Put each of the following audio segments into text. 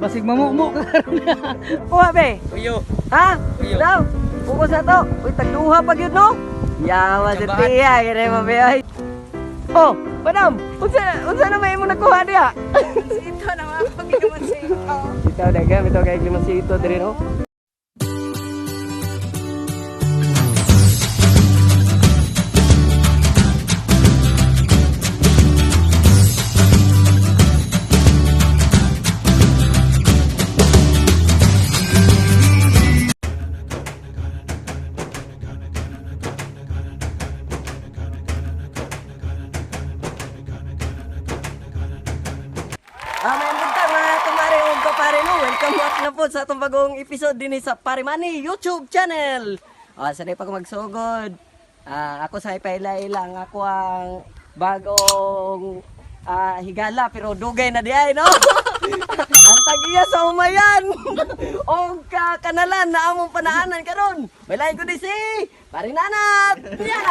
Basig mamumo ka karon. Kuha be. Uyo. Ha? Uyo. Daw. Focus na to. Uy, tagduha pa gyud no. Yawa sa Tsambahan. tiya, gani mo be ay. Oh, madam, unsa unsa na may imo nakuha diha? Ito na mga pag-iwan sa ito. Bitaw daga, bitaw kay limonsito diri no. May buntag mga kumare o kapare no. Welcome back na po sa atong bagong episode din sa Pare Money YouTube channel. Sanay pa ko magsugod. Ako sa ipaila-ilang ako ang bagong higala pero dugay na di ay no. Ang tagiya sa umayan. O kanalan na among panaanan karon. May lain ko di si Pare Nanat. Yeah.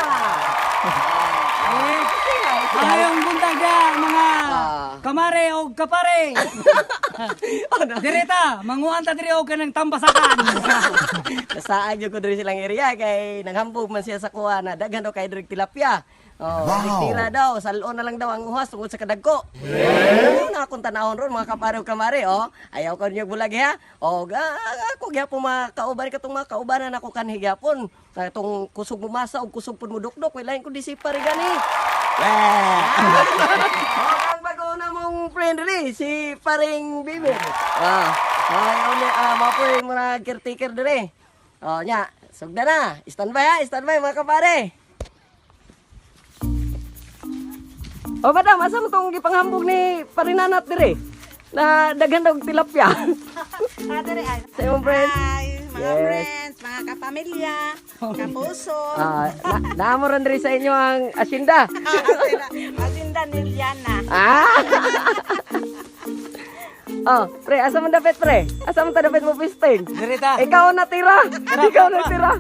Mayong buntag da mga kamare o kapare. Ano? Direta, manguan ta diri og kanang tambasakan. Nasaag yung ko diri silang area kay nanghambog man siya sa kuha na daghan daw kay diri tilapia. Oh, wow. Tira daw, salon na lang daw ang uhas tungod sa kadagko. Yeah. Na akong tanawon ron mga kapare ug kamare, oh. Ayaw ko ninyo bulag ha. Oh, ako gyapon mga kauban katong mga kaubanan ako kanhi gyapon. Na itong kusog mo masa ug kusog pud mo dukdok, way lain ko di si pare gani. Yeah. Oh, ang bago na mong friend diri si paring Bibir. Ay, uli, mao po yung mga caretaker diri. Oh, nya, sugda na. Stand by ha, stand by mga kapare. Oh, madam, asa mo tong gipanghambog ni Parinanat diri? Na daghan daw og tilapia. Dere ay. Sa imong friend. Hi, mga Yes. friends, mga kapamilya, kapuso. Naamo ron diri sa inyo ang asyenda. Asinda Niliana. Oh, pre, asa man dapat pre? Asa man ta dapat mo pisting? Direta. Ikaw ang natira. Ikaw ang natira.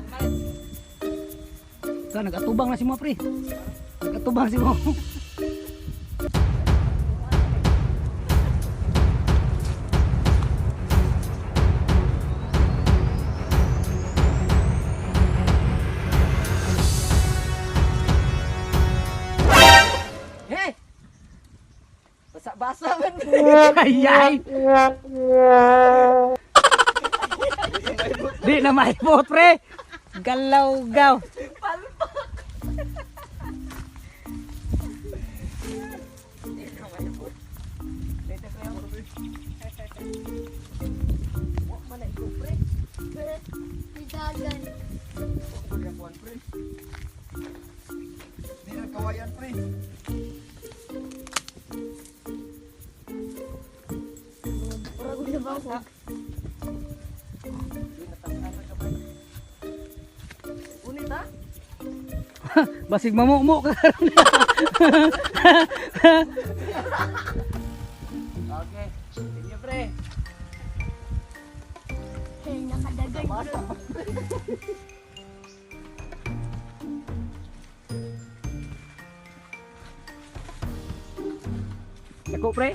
Ta nagatubang na si mo pre. Nagatubang si mo. Hey! Basa-basa man. Ay ay. Di na maibot pre. Galaw-gaw. Palpak. Unit ha? Basig mamumo ka karon. Okay. Thank you, pre. Ako, pre.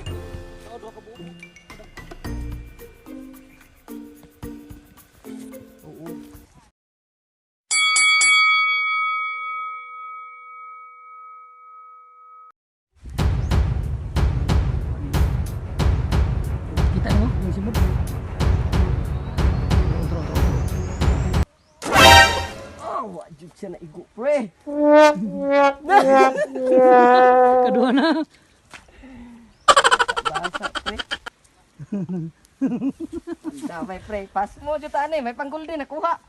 Kita mo yung simod. Otro, otro, otro. Oh, wajib siya na igo, pre. Kaduha na. Basa, pre. Damay, pre. Pass mo, dito ane. May panggolden, nakuha.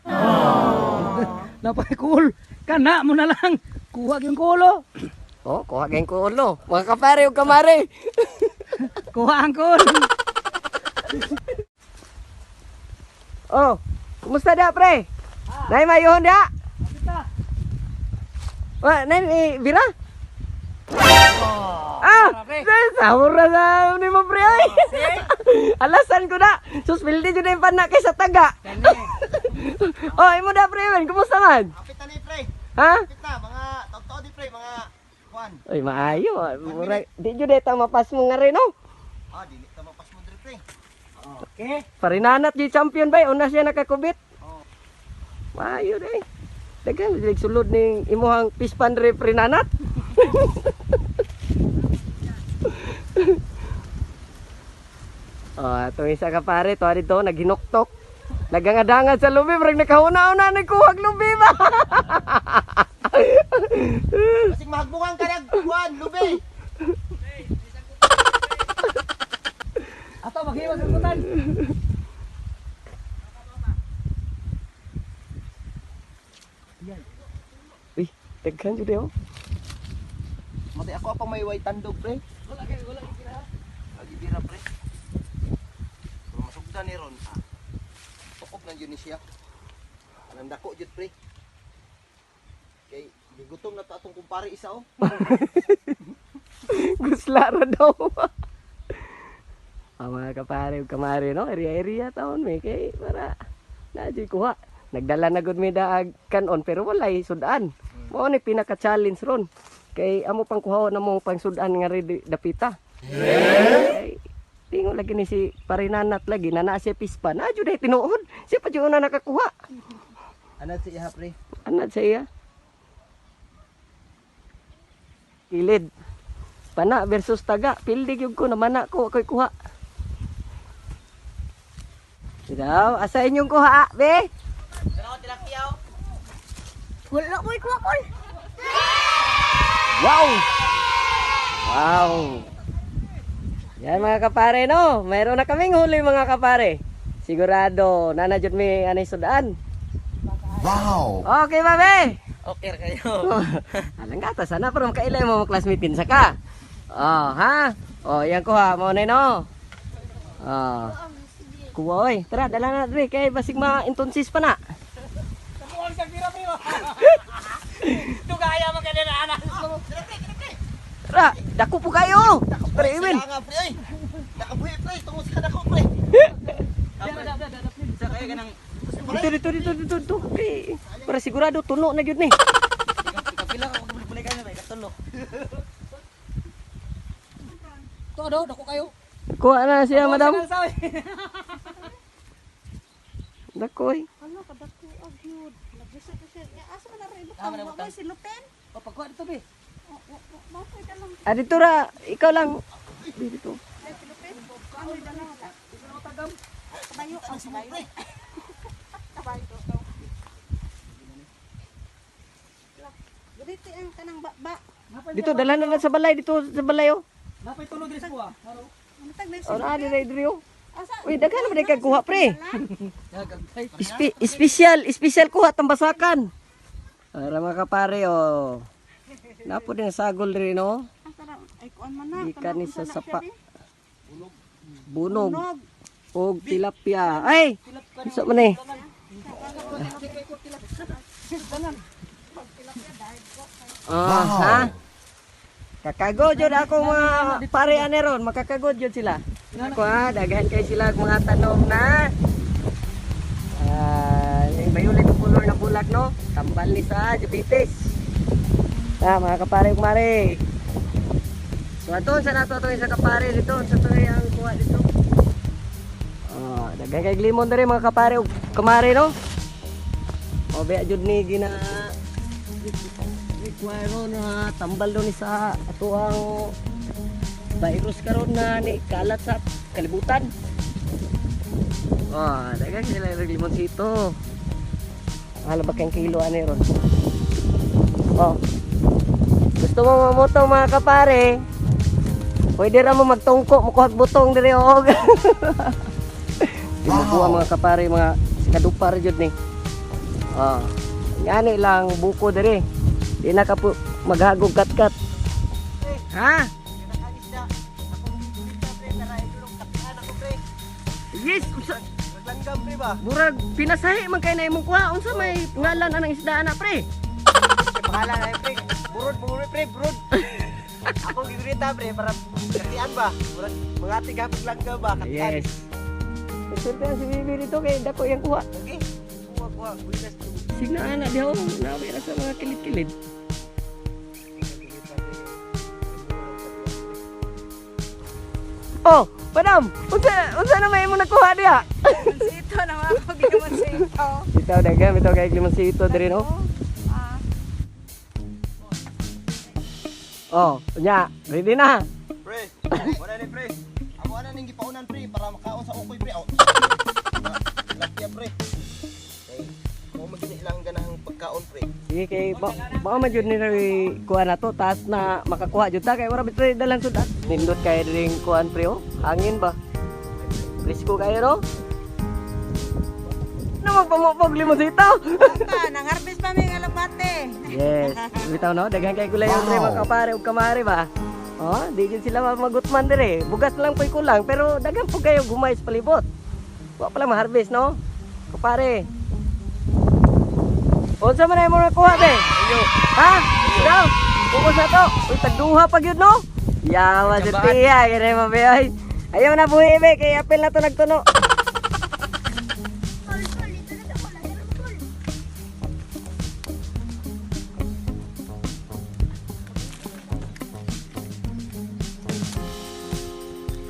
Napay cool. Kana mo na lang. Kuha yung kulo. Oh, kuha kayong kulo. Mga kapare o kamare. Kuha ang cool. Oh, kumusta da, pre? Nay, mayuhon da? Wa, nay, eh, bira? Ah, pre. sahur na sa ni mo, pre. Ay. Alasan ko na. Suspildi jud na yung pana kay sa taga. Oh, imo da, pre, man. Kumusta man? Kapit na ni pre. Ha? Kapit na mga totoo di pre, mga kwan. Oy, maayo. Mura, di jud eta mapas mo nga rin, no? Dili ta mapas mo diri pre. Okay. Parinanat di champion bay, una siya nakakubit. Maayo day. Daghan jud sulod ning imuhang pispan re prinanat. Oh, atong isa ka pare, to dito naghinuktok. Nagangadangad sa lubi, parang nakahuna-una ni kuhag lubi ba. Basig mahagbungan ka nag kwan, lubi. Ato maghiwag ang kutan. Uy, daghan jud eh, oh. Mati ako pa may way tandog pre. Wala kay wala kay Lagi bira pre. Pero masugdan ni ron. Ah. Tukog na yun ni siya. Anang dako jud pre. Kay gigutom na to atong kumpare isa oh. Guslara daw. Ang mga kapare ug kamare no, area-area taon may kay para na kuha. Nagdala na gud mi daag kanon pero walay sudan. Mao ni pinaka challenge ron. Kay amo pang kuhaon na mong pangsudan nga rin dapita. Kay tingo lagi ni si Parinanat lagi na naa siya pispa na jud ay tinuod. Siya pa jud una nakakuha. Anad si iha pre. Anad sa iya. Kilid. Pana versus taga. Pildig yung ko namana ko ako'y kuha. Daw, asa inyong kuha, be? Wala ko'y kuha kol. Wow! Wow! Yan mga kapare no, mayroon na kaming huli mga kapare. Sigurado, nana jud mi anay sudan. Wow. Okay ba be? Okay kayo. Alang gata sana pero makailay mo mga classmate kinsa ka. Oh, ha? Oh, yan kuha mo na no. Oh. Kuha oy. Tara, dala na dre kay basig ma-intonsis pa na. Tabuan sa pira pre. Dugaya man kanina anak. Tara, dako po kayo. Tara, Iwin. Nga pre oy. Nakabuhi pre tungod sa kadako pre. Sa kayo kanang Dito, dito, dito, dito, dito. Kay, para sigurado tuno na gyud ni. Kapila ka kung kayo na katulo. To do, dako kayo. Kuha na siya, madam. Dako oy. Ano kadako agyud. Nagisa ko siya. Asa man na rin ibutang? Wa mo'y silupin. O pagkuha dito be. Mo ko'y dalang Ah, dito ra, ikaw lang. Dito. silupin. Amoy dala. Kabayo ang kabayo. Kabayo. Dito ang kanang baba. Dito, dala na lang sa balay. Dito sa balay, oh. Napay tulo diri sa kuha. Matag na Oh, naa dire dire, oh. Asa? Uy, daghan naman kag kuha, pre. Espesyal, espesyal kuha tambasakan. Para mga kapare, oh. Napo din sagol rin, oh. Asa ra? Ay kuan man na. Gikan ni sa Kanang unsa na sapa. siya, Bunog Bunog. og tilapia. Ay, isa man eh. Ah, ha? Kakagod yun ako mga pare aneron, makakagod yun sila. Ako ha, daghan kay sila og mga tanom na. Ah, yung bayulit ang kulor na bulak no. Tambal ni sa diabetes. Ah, mga kapare ug mare. So aton sa nato ato sa kapare dito, sa to ang kuha dito. Ah, daghan kay limon diri mga kapare ug kumare no. O be jud ni gina require na tambal do ni sa atuang virus karon na ni kalat sa kalibutan. Ah, daghan sila ng limonsito. Mahal ba kang kilo ani ron? Oh. Gusto mo mamutong mga kapare? Pwede ra mo magtungko, mukuhag butong diri og. Wow. Mga kapare mga sikadupar jud ni. Ah. Ngani lang buko diri. Di na ka po maghagog katkat. Ha? Yes, unsa Langgam pre ba? murag pinasahi man kay na imong kuha unsa may ngalan anang isda ana pre? Bahala na pre. Burod burod pre, burod. Ako gigurita pre para katian ba? Murag mga tigapag langgam ba? Katian. Yes. Siyempre ang si Bibi dito kay dako yang kuha. Okay. Kuha kuha, buinas to. Signa ana diha oh, nawi ra sa mga kilid-kilid. Oh, Madam, unsa na may imo nakuha diha? Limoncito na mga ako limoncito. Bitaw daga, bitaw kay limoncito diri no. Ah. Oh, nya, ready na. Pre, wala ni pre. Amo ana ning gipaunan pre para makaon sa ukoy pre. Oh. Tilapia pre. Kay mo man gini ilang ganahang pagkaon pre. Sige kay ba, ba man jud nila kuha na to taas na makakuha jud ta kay wala bitay dalang sudat. Nindot kay ring kuan pre oh. Hangin ba? Presko kayo no? Ano magpamupog limosito? Pa, nangharvest pa mi ng alamate. Yes. Bitaw no, daghan kay gulay yung wow. Mga kapare ug kamare ba. Oh, di jud sila magutman dire. Bugas lang po'y kulang pero daghan po kayo gumay sa palibot. Wa pa lang ma-harvest no. Kapare. Unsa man ay mo nakuha be? Ha? Daw. Bukod sa to. Uy, tagduha pa gyud no. Yawa sa tiya, kini mo be oy. Ayaw na buhi be kay apel na to nagtuno.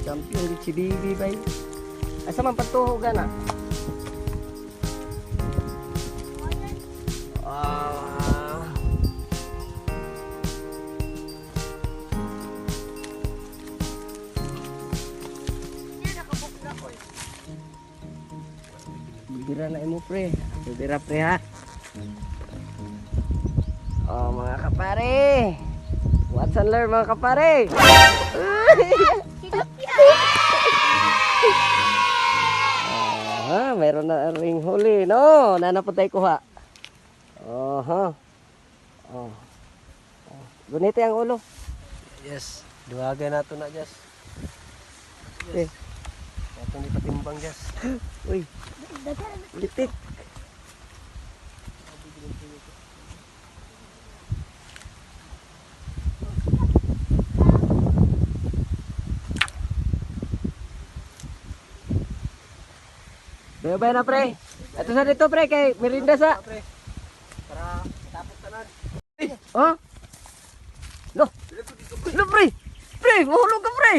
Champion di si Bibi bay. Asa man patuho gana? Ah. Bibira na imo pre. Bibira pre ha. Oh mga kapare. What's and learn mga kapare? Ah, meron na ring huli, no? Nana po tayo kuha. Oho. Oh. Oh. Gunite ang ulo. Yes, duwaga na to na Jas. Eh. Ato ni patimbang Jas. Uy. Litik. Bayo-bayo na pre. Ato sa dito pre kay merinda sa. Pre. Para tapos tanan. Oh? Lo. Lo pre. Pre, mahulog ka pre.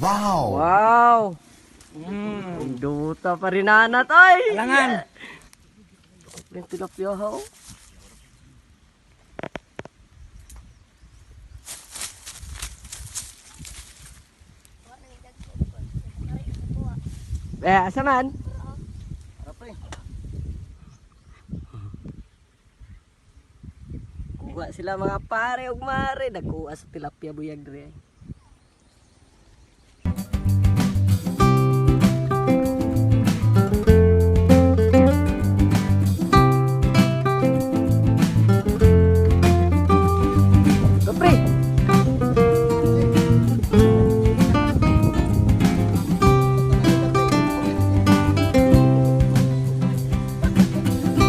Wow! Wow. Duta pa rin na tay. Alangan. Yung tilapia ha. oh. Eh, asa man? Tara pre. Kuha sila mga pare ug mare, nagkuha sa tilapia buyag dre. Go, pre.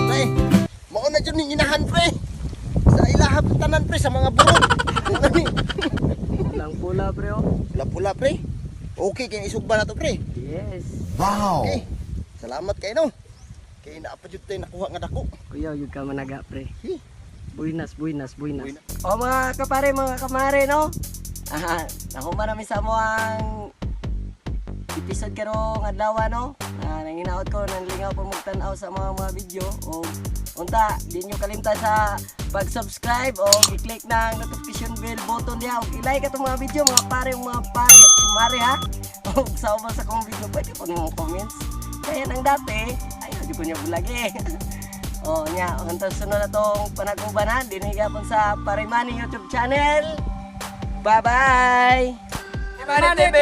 Pre, mao na jud ning inahan pre. Sa ilahap tanan pre sa mga burong. Lang pula pre oh. Pula-pula pre. Okay kay isugba na to pre. Yes. Wow! Okay. Salamat kay no. Kay naa pa jud tay nakuha nga dako. Kuya, yun ka managa pre. Hi. Buinas, buinas, buinas. Buinas. O mga kapare, mga kamare, no? Ah, nahuman namin sa mo ang episode karong adlaw, no? Ah, nanginaot ko, nanlingaw po magtan-aw sa mga video. O unta, di nyo kalimtan sa pag-subscribe o i-click ng notification bell button diha o i-like atong mga video, mga pare, mga pare, mare ha. O sa ubang sa akong video, pwede po mga comments. Kaya nang dati, ayaw, di ko niya bulag eh. Oh, nya, hantang sunod na tong panaguban ha. Dinhi gapon sa Parimani YouTube channel. Bye-bye! Pare TV!